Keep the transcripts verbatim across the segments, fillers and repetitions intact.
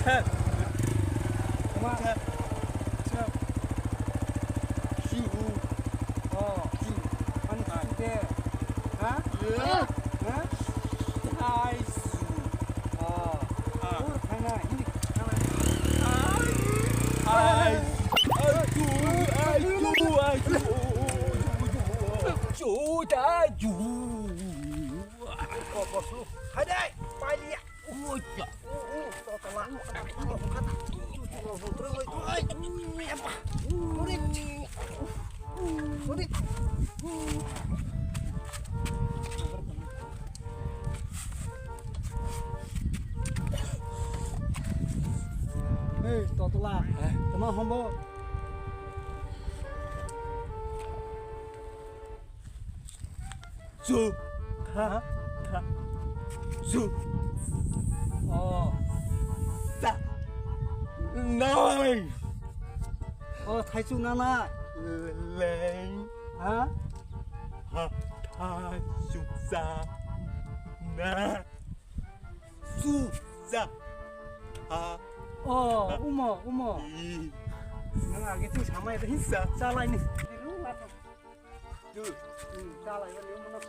Tama. Tama. Shu. Oh. Shu. Ani shu de. Ha? Yeah. Ha? Nice. Oh. Ah. Ur khana, hindi khana. Ai. Ai. Ai. Ai. Ai. Ai. Chu da ju. Ko, ko, su. Hai dai, pai liya. Ui, ya. Hei, Totla. Hah? Tama hombo. Su. Tha. Tha. Su. Oh. Sa. Nai. Oh, thaichuk nana. Leng. Ha? Ha. Thaichuk sa. Na. Su. Sa. Ha. Oh, umo, umo. I. Nang age twi samai de hin sa. Chalai ni. Dude. Hmm, chalai ni, umo.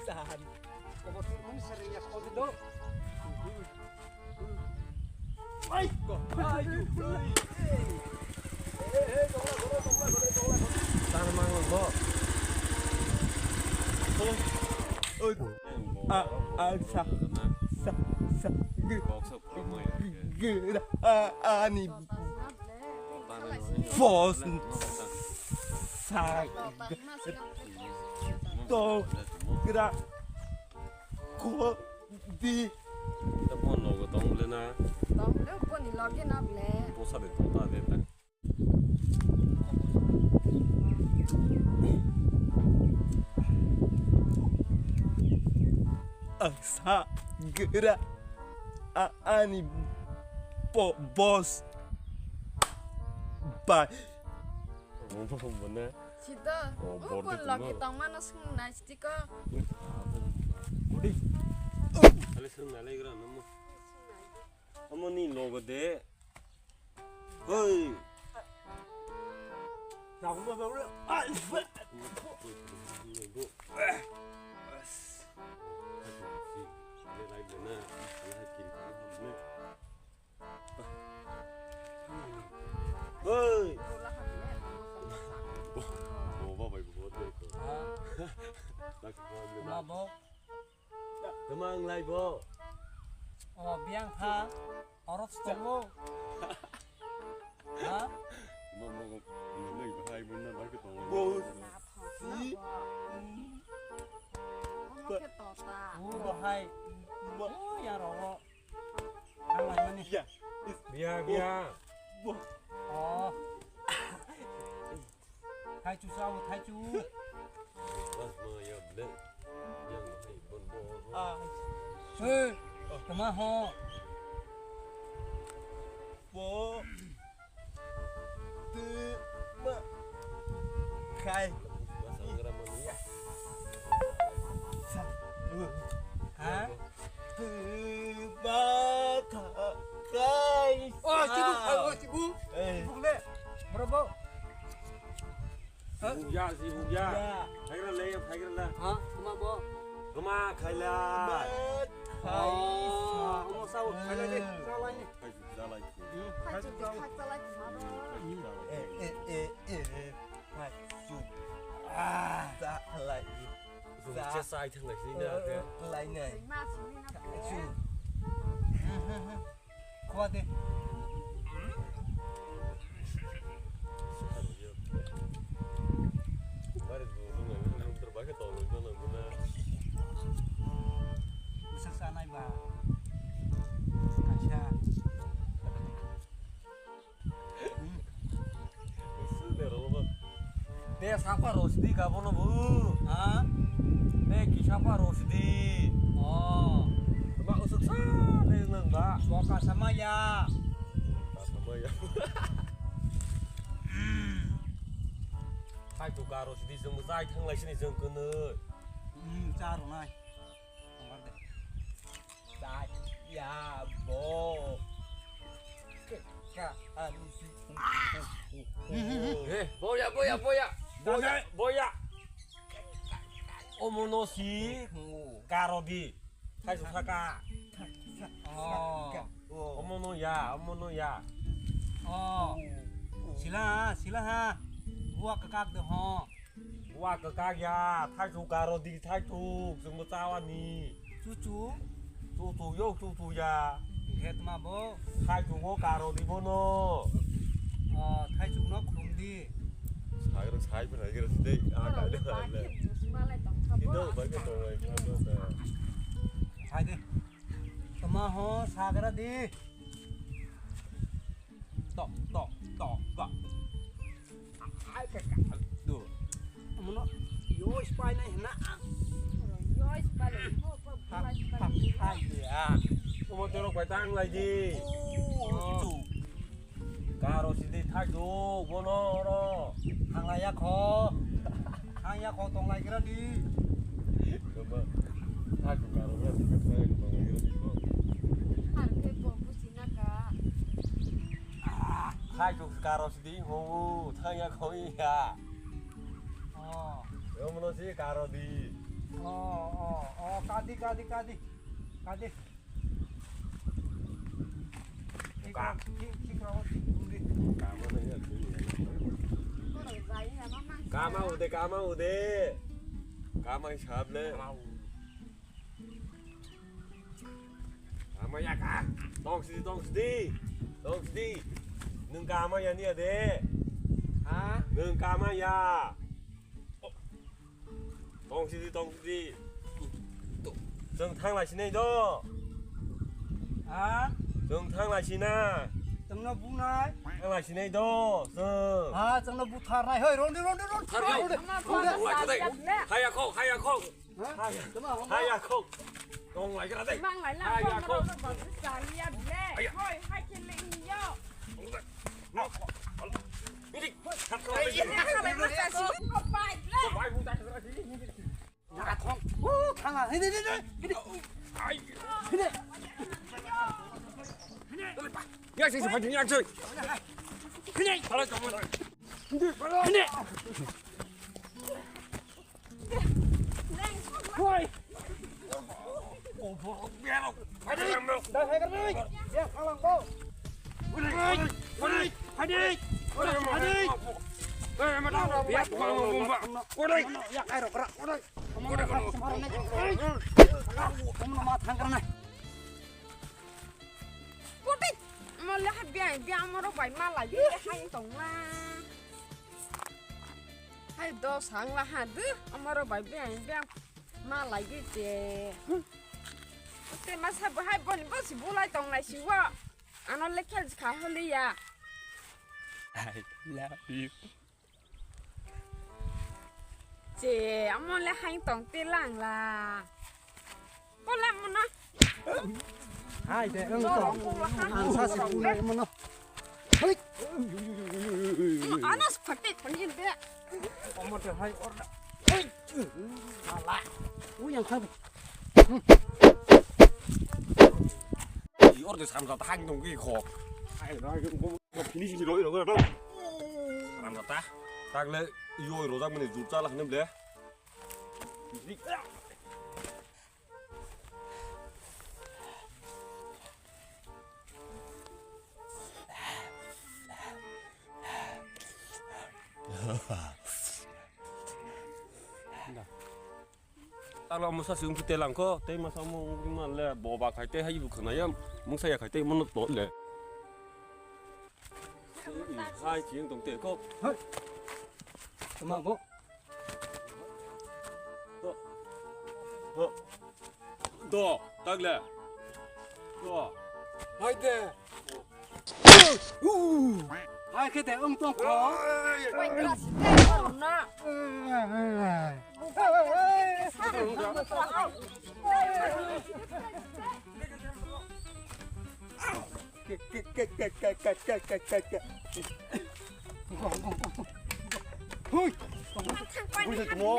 Sahan. Obo tu mani sari ya, kau tu do. Ai, ko. Ai, du. Tan mang lo. Oi. A, a, sa, sa, sa, ge, ge, a, ani, boss, sa, ge, to, gra, ko, di. Ita phone logo tong le na. Tong le phone ni loge na ble. Posa de tong ta de ta. Ang sa gra a ani bo boss bai. Sida, oh, oh, bor de pun loge tong mano sung nai stika. Budi. Ale sung nai le gra no mo. Omo ni logo de. Hoi. Hoi. Bo ba bai bo. Abo. Kemang lai bo. Oh, biang kha. Orok tongo. Ha? Mo, mo, mo, mo, mo, hai, mo, na, bai, ke tongo. Bo, si. Uro hai. Mo. Oh, ya, ro, ro. Ang lai mani. Ya. Is. Biang, biang. Bo. Oh. Thaichu sao, thaichu. Wah, ma ya ble. Yang hai bon bo. Ah. Hey, tama ho. Bo. Te ma. Khai. Masang gram mani ya. Sa. Ha? Te ma khai. Oh, sibuk, oh, sibuk. Eh. Sibuk le. Bro, bro. Bugya, si bugya. Bugya. Phaikra le, phaikra le. Ha, kama bo. Kama khaila. Kama khai. Oh, kama sao, khaila de. Salai ni. Khai, salai. Hmm, khai, khai, salai. Eh, eh, eh, eh. Khai. Su. Ah, salai. Su, ah. Che sai thang lai ni na de. Lai nai. Khai su. Khwa de. Bwsak sanai ba. Kaisa. De sapa rosdi ka bono bu. Ha? De ki sapa rosdi. Oh. Ba usuk sa de nang ba. Boka sama ya. Boka sama ya. Hai tu ka rosdi jeng bu jai thang lai sini jeng kene. Hmm, charo nai. Tongkar de. Chai. Ya, bo. Ka, ani si. Eh, boya, boya, boya. Boya, boya. Omono si karo di. Thaichuk saka. Oh. Omono ya, omono ya. Oh. Sila, sila ha. Buwa kakak de ho. Buwa kakak ya, thaichuk karo di, thaichuk, chwngbo chawani. Chuchu? Chuchu yo, chuchu ya. Hingkhe tma bo? Thaichuk o karo di bono. Oh, thaichuk no khum di. Sagrang sai pun lagi rasi dei. Ah, karo kado di hale. Pakai malai tong sabo. Indo, bagi tong lai, kado ta. Hai de. Tma ho, sagra di. Tok, tok, tok, tok. Ai, ka, ka, aduh. Amono, yo, spy na, na. Yo, spy na, ha, ha, ha, ya. Omo terok bai tang lai di. Oh, oh. Karo sidi thai do, bono oro. Thang lai ya kho. Thang ya kho, tong lai gira di. Thai do karo gira di, thai do tong lai gira di kho. Ar ke bo buji na ka. Hai, juk karo sidi ho, thang ya khoi ya. Oh. Yo, mono si karo di. Oh, oh, oh, kadi, kadi, kadi. Kadi. Ka. Ki, ki karo di, di. Kama na ya, di. Kama ude, kama ude. Kama hisab le. Kama u. Ama ya ka. Tong sidi, tong sidi. Tong sidi. Nung ka ama ya ni ya de. Ha? Nung ka ama ya. Tong sidi, tong sidi. Chwng thang lai sinai do. Ha? Chwng thang lai sina. Chwngno bunai. Thang lai sinai do. Chwng. Ha, chwngno butharnai. Hoi, rondi, rondi, rondi. Thar lai. Rondi. Ama Rondi. Thang lai kadai. Haya khok, haya khok. Ha? Tama hong. Haya khok. Tong lai gra dai. Mang lai na. Haya khok. Ba sa ya le. Aya. Hoi, hai ke le ni yo. Ini. Ko pai le. Ko pai bu ta. Thang. Uh, thang. Hini, hini, hini. Ai. Hini. Ya sih, sempat ini aja. Hini. Salah kamu. Hini. Woi. Putik! Mo le ha biang, biang mo rok bai ma lai, biang hai tong la. Hai do sang la ha du, mo rok bai biang, biang ma lai di te. Te ma sa bo hai boni bo si bulai tong lai si wo. Ano le khel kha holi ya. I love you. Che, amo le hain tong te lang la. Ko le mo na. Hai de, ang to. Ang sa si pulai mo na. Hai. Ano sa pati pati de. Amo te hai or na. Hai. Ala. U yang kha. Or de sam sa ta hang dong ki kho. Hai na. Finish ni roi roi roi. Ram ta. Tak le yoi rojak mani jur chala hnem le. Talo masa si ungkhi telang ko, tei masa mo ungkhi ma le boba khai tei hai bu khna ya, mungsa ya khai tei mono to le. Hai ching tong te ko. Hai. Tama bo. Do. Do. Do, tak le. Do. Hai de. Hai khe de wng tong kho. Wai klas de na. Hui. Hui, tamo.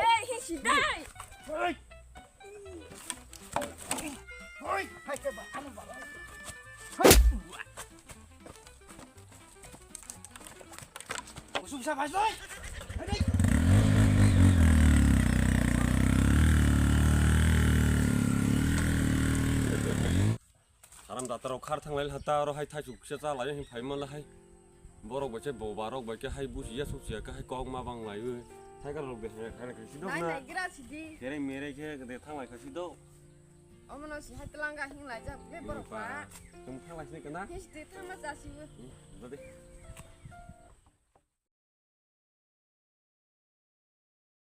Hoi. Hai ke ba, ano ba. Sumsa bai soi. Haram data rok khar thanglai hata oro hai thaichuk kisa cha lai hin phai man la hai. Borok bai se boba rok bai ke hai busi ya suk ya ka hai kok ma bang lai. Thai ka rok de hai khai khai si dok Nai na. Nai gira sidi. Kere mere ke de thanglai khai si dok. Omono si hai telanga hing lai jak be borok ba. Tum thanglai si kana? His de thangma ja si. Dode.